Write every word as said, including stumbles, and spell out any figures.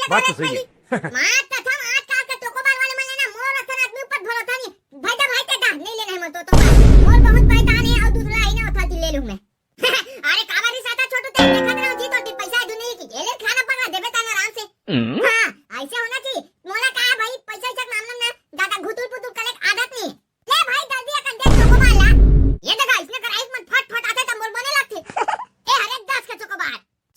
बात तो सही है। मार तथा आजकल के चोकोबार वाले मन ले ना मोर असन आदमी ऊपर भरोसा नहीं। भाई दा, भाई दा, नहीं लेना है मोर चोकोबार। मोर बहुत पैदान है और दूसरा ही ना होता कि ले लूं मैं। अरे काबर ही साता छोटू, ते देखत रहो जी, तो पैसा है दुनिया की, ये ले खाना पकड़ा देबे तान आराम से।